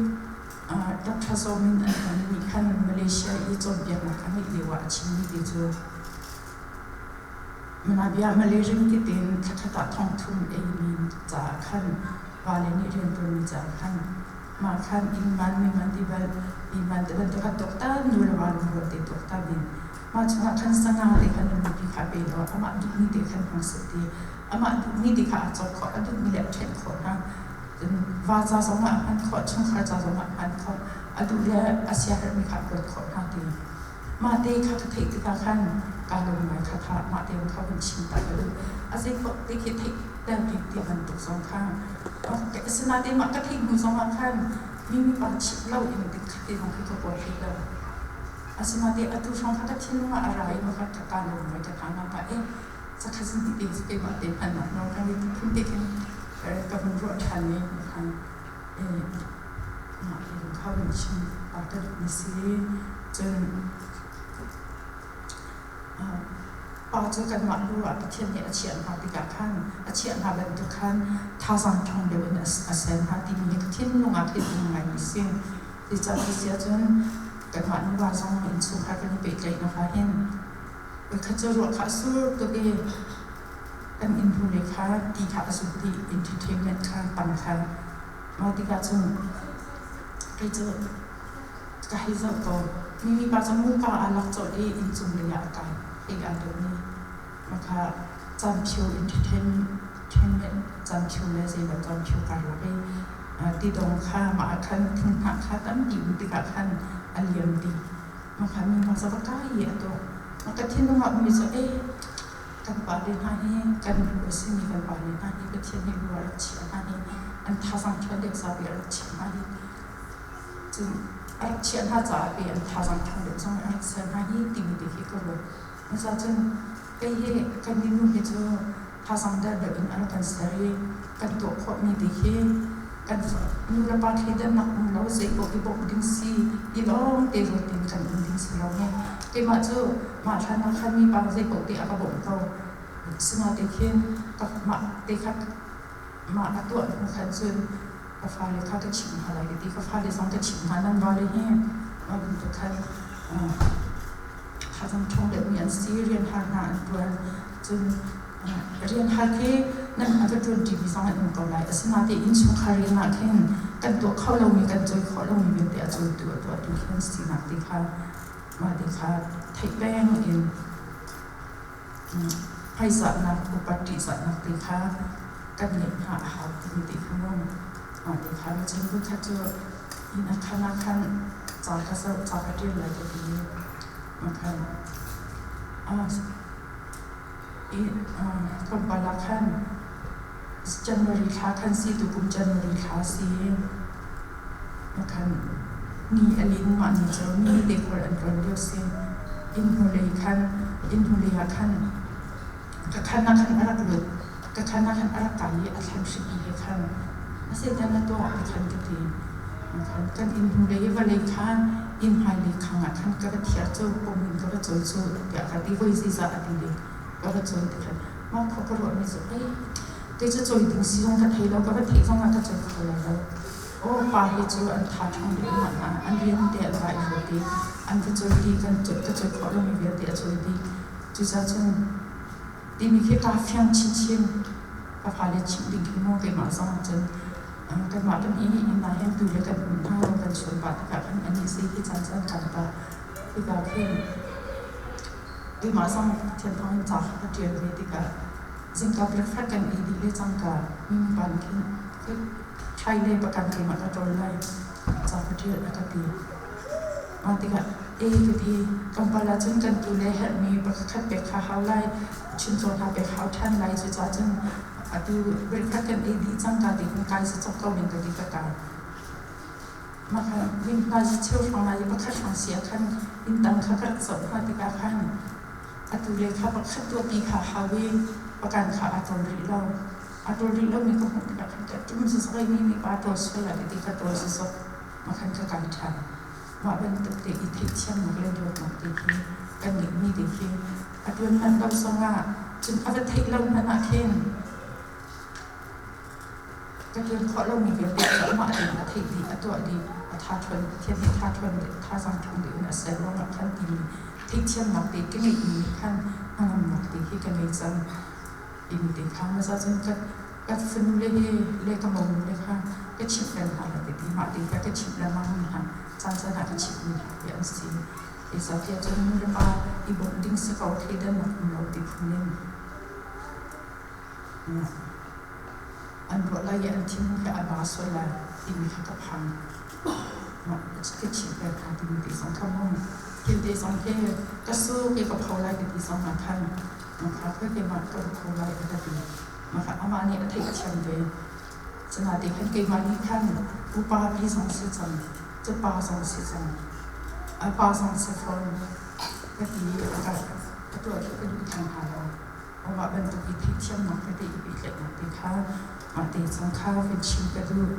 Dr. Zaw Min an hman nih khan Malaysia i cawnpiaknak a ngeih lio ah a chimmi te cu Manabia Malaysian titin thlakhat ah thongthum eimi caah khan vale nih rianṭuanmi caah khan mah khan inn man mi man ti bal inn man ti bantuk kha tuaktan nu le va lungrual te tuaktan in mah chungah khan sanga te khan nupi kha pe law amah duhmi te khan hmang seh ti amah duhmi te kha aa cawk khawh a duhmi le a ṭhenh khawh hna. Cun va ca zongah a hman khawh chungkhar ca zongah a hman khawh a duh le a siaherhmi kha a kuat khawh hna ti. Mah te kha ka theih tikah khan kaa lawm ngai kha tha mah te kha vun chim ta ka duh. A zei paoh te khi theih ter bik ti bantuk zong kha asinain mah ka theih hnu zongah khan mi mipa chimh lo in ding kha te zong khi ka kawl hlei lo. Asinain atu hrawng kha ka thinlung ah a ra i mah kha kaa lawm ngai ka tha nga ka eh zakhat zing ti te keimah te hmannak nawl ka ngei phun te khin ka vun ruah ṭhan i khan mah hi kha vun chim ta ka duhmi si. Cun pa cu kanmah lu ah Pathian nih a chiah hna tikah khan a chiah hna bantuk khan thazaang ṭhawng deuh in a ser hna timi hi ka thinlung ah khin um ngaimi si. Cucaah ti si ahcun kanmah nuva zong innchungkhar kan i pehtlaihnak ah hin voikhat cu ruah kha a sur tuk i kan inn hnulei kha ti kha a zut dih entertainment kha tang kha. Mah tikah cun kei cu ka hei zoh ko. Mimi pa cu muka aa lak colh i inncung lei ah a kai. Hei aa dawh ni. Mah kha caanphio entertainment caanphio le zeilo caanphio karlak i tidong kha mah ah khan thinghnah kha tampi um tikah khan a liam dih. Mah kha mipa cu va kai i a tuah. Mah ka thinlung ah ummi cu eh kan pale hna hi kan lu a simi kan pale hna hi Pathian nih lu a rak chiah hna hi an thazaang ṭhawn deuh zapi a rak chiah hna hi cun a rak chiah hna caah pei an thazaang ṭhawn deuh zong in a rak ser hna hi timi te khi ka ruat. Cucaah cun kei hi kan minu hi cu thazaang der deuh in a rak kan ser i. Kan tuah khawhmi te khi kan nulepa thleidannak um lo, zeipaoh i bawmh ding si i lawng te ruat in kan um ding si lo he. Keimah cu mah hlan ah khan mipa zeipaoh te a ka bawmh ko. Sinain khin mah te kha mah a tuah hnu khan cun ka fale kha ka chimh hna lai ka ti. Ka fale zong ka chimh hna, nan vale hi mah bantuk khan thazaang ṭhawng deuhmi an si, rian har hna an ṭuan. Cun rian har khi nan a va ṭuanṭimi zong an um ko lai. Asinain innchungkhar rian ah khin kan tuah kho lomi, kan cawi khawh lomi vialte a cawitu, a tuahtu khi an sinak ti kha mah ti kha theih peng in hmaizahnak, upat ṭihzahnak ti kha kan ngeih hna a hau timi ti kha mu. Mah ti kha cun voikhat cu inn a khan ah khan ca ka zoh, ca ka ṭial lai ka ti i khan tlawmpal ah khan January thla khan si, tukum January thla si khan ni a lin, mah ni cu ni te khual an ṭuan lio si. Inn hnulei khan inn hnulei ah khan ka khan ah khan a rak lut. Ka khan ah khan a rak kai i a thlan hripi he khan a zeidah na tuah ti khan ka ti. Khan kan inn hnulei i vawlei kha inn hmailei khang ah khan ka va thiar cu, pum in ka va cawi cu tiah ka ti. Voi zeizah a ti ve, ka va cawi ti khan mah khua ka ruahmi cu ei kei cu cawi ding si zong ka thei lo, ka va theih zong ah ka cawi kho lai lo. Aw pa hi cu an tha ṭhawng deuh mah hna, an rian te an vai ruat i an va cawi dih, kan ka cawi khawh lomi vialte a cawi dih. Cucaah cun timi khi kaa fiang chinchin. Ka fale chimh ding khi mu keimah zong cun kanmah kan i inn ah hin tu le kan um hna lo, kan chuan pah tikah khan anih si hi caan cu an kan pah tikah khin keimah zong Pathian thawng in ca kha ka ṭial ve tikah zingka breakfast kan ei dih le cangka mipa nih khin thlai le pakan keimah ka ṭawl lai, ca ka ṭial a ka ti. Mah tikah ei ka ti. Tlawmpal ah cun kan tu le herhmi pakhatkhat pek kha hau lai, chuncaw hna pek hau ṭhan lai. Cucaah cun atu breakfast kan ei dih cangka ti khin kai cawk ko ning ka ti, ka kai. Mah kha ring hna cheu hrawng lai i pakhat hrawng si ah khan inntang kha ka rak zoh hna tikah khan atu le kha pakhat tuahpi kha hau i pakan kha aa ṭawl rih lo. Aa ṭawl rih lomi ka hmuh tikah khan ka ṭum zokzok i mi nih pa ṭawl sual lai ka ti, ka ṭawl zokzok. Mah khan ka kai ṭhan. Mah bantuk te i theihthiamnak le dawtnak te khi kan ngeihmi te khi a ṭuan manh lo zongah cun a va theih lo hmanh ah khin ka ṭuan khawh lomi vialte cu amah tein a theih dih, a tuah dih, a tha ṭhawn, Pathian nih tha ṭhawn, thazaang ṭhawng deuh in a ser ruangah khan timi theihthiamnak te ka ngeihmi nih khan hnangamnak te khi ka ngei cang timi te kha hmasa cun ka ka fanu le hi le ka monu le kha ka chimh peng hna lai ka ti. Mah te kha ka chimh lengmang mi hna, caan caan ah ka chimh mi hna hi an si. Zeicahtiah cun nu le pa i bawmh ding si ko, thleidannak um lo ti phun in an ruah lai i an thinlung hi a ba sual lai timi kha ka phang. Mah ka chimh peng hna timi te zong kha mu. Thil te zong khi ka su ke ka pho lai ka ti zong ah khan kha khoi keimah ka va pho lai a ka ti. Mah amah nih a theihthiam ve. Cunain khan keimah nih khan upa pi zong si cang, cu pa zong si cang, a pa zong si fawn ka ti i a tuah khi ka duh theng hna lo. Amah bantuk i theihthiamnak tete i pehtlaihnak te kha mah te cang kha vun chim ka duh.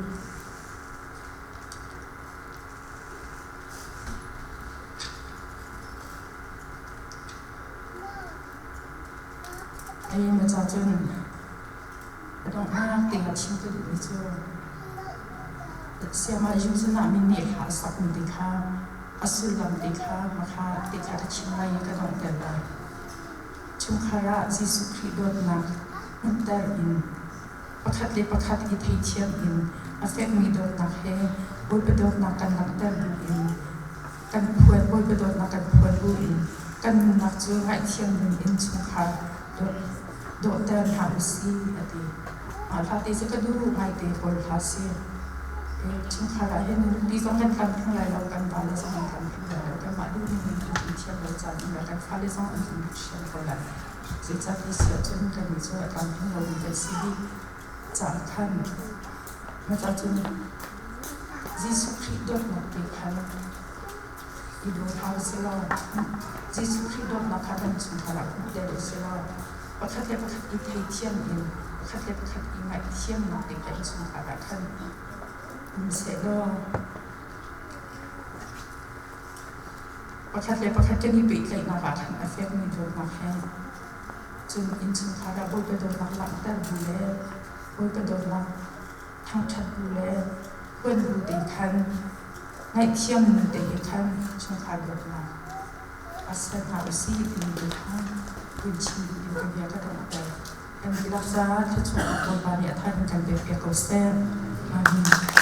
Ei na ca cun a donghnak te ah chim ka duhmi cu Siamah Jerusalem min nih hla a sakmi te kha a sullam te kha makha te kha ka chim lai i ka donghter lai. Chungkhar ah Jesuh Khrih dawtnak hmunhter in pakhat le pakhat i theithiam in a fekmi dawtnak he Bawipa dawtnak kan langhter bu in kan phuan Bawipa dawtnak kan phuan bu in kan nunnak cu ngaihthiam ding in chungkhar dawhter hna u si a ti. Mah hla te cu ka duh ngaite kawl hla si. Chungkhar ah hin nupi zong kan tlamtling lai lo, kan vale zong an tlamtling lai lo, kanmah duh ning in kan um thiam lo caan um lai, kan fale zong an um thiam ko lai. Zeicah ti si ahcun kannih cu a tlamtling lomi kan si dih caah khan mah cun Jesuh Khrih dawtnak te khan i daw hna usih law Jesuh Khrih dawtnak kha kan chungkhar ah hmuhter usih law pakhat le pakhat i theithiam in Pakhat le pakhat i ngaihthiamnak te kha innchungkhar ah khan um sehlaw pakhat le pakhat kan i pehtlaihnak ah khan a fekmi dawtnak he cun innchungkhar ah Bawipa dawtnak langhter bu le Bawipa dawtnak thangṭhat bu le huan bu te khan ngaihthiam nu te he khan chungkhar dawtnak a ser hna usih timi te kha hun chim duh in ka bia ka donghter. Kan dihlak caah thluachuahnak Bawipa nih a thar in kan pekpiak ko seh. Amen.